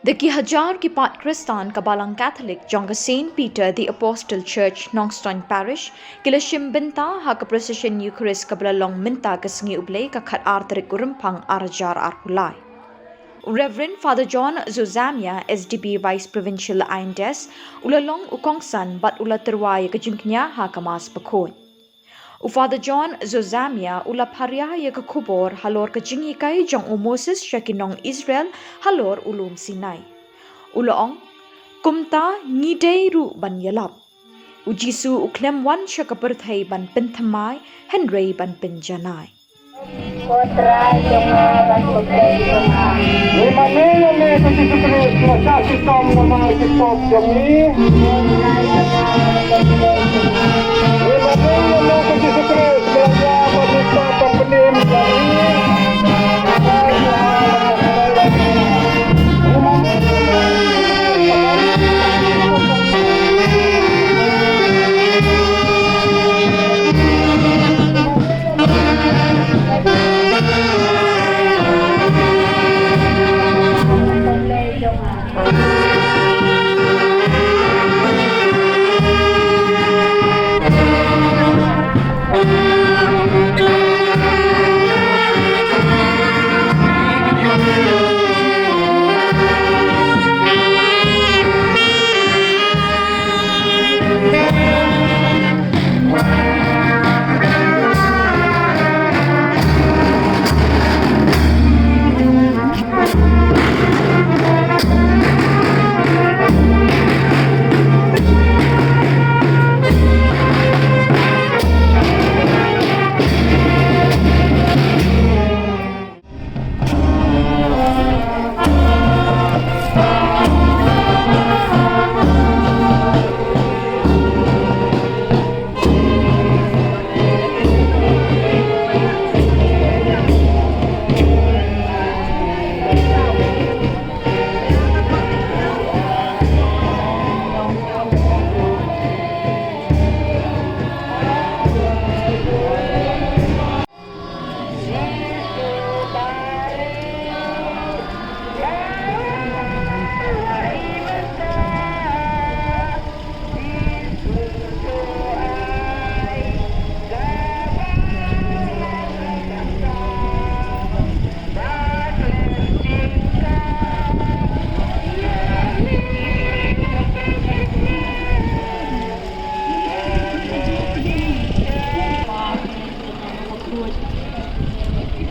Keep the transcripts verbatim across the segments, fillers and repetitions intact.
Da ki hajar ki paid Khristan ka Balang Katholik jong ka Saint Peter the Apostle Church, Nongstoiñ Parish, ki la shim bynta ha ka procession Eucharist kaba la long mynta ka Sngi U Blei ka khatar tarik u Rymphang ar hajar arphew lai. U Reverend Father John Zozamia, S D B Vice Provincial Ain Des, u la long u kongsan bad u la tyrwa ïa ka jingkñia ha ka Mass Bakhuid. U Father John Zozamia u la pharia ïa ka khubor halor ka jinghikai jong u Moses sha ki nong Israel halor u lum Sinai. U la ong, kumta ngi dei ruh ban ïalap. U Jisu u khlem wan sha ka pyrthei ban pynthymmai, hynrei ban pynjanai. Ko Trai jong nga bad ko Blei jong nga. Ngi mane ïa me ko Jisu Khrist, nga shah shitom namar ki pop jong ngi. Ngi mane ïa me ko Jisu Khrist, nga ïa ba ngi pop ban pynim ïa ngi.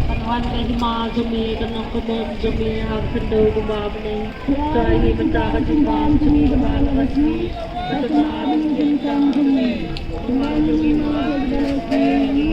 Kan wan ka hima jong me, kan long ka mon jong me ha ka khyndew kumba ha bneng. To ai ngi mynta ka jingbam jong ngi kaba ha la ka sngi. Bad to ai ngi ka jingkyrkhu jong ngi kumba jong ngi mynta ka sngi.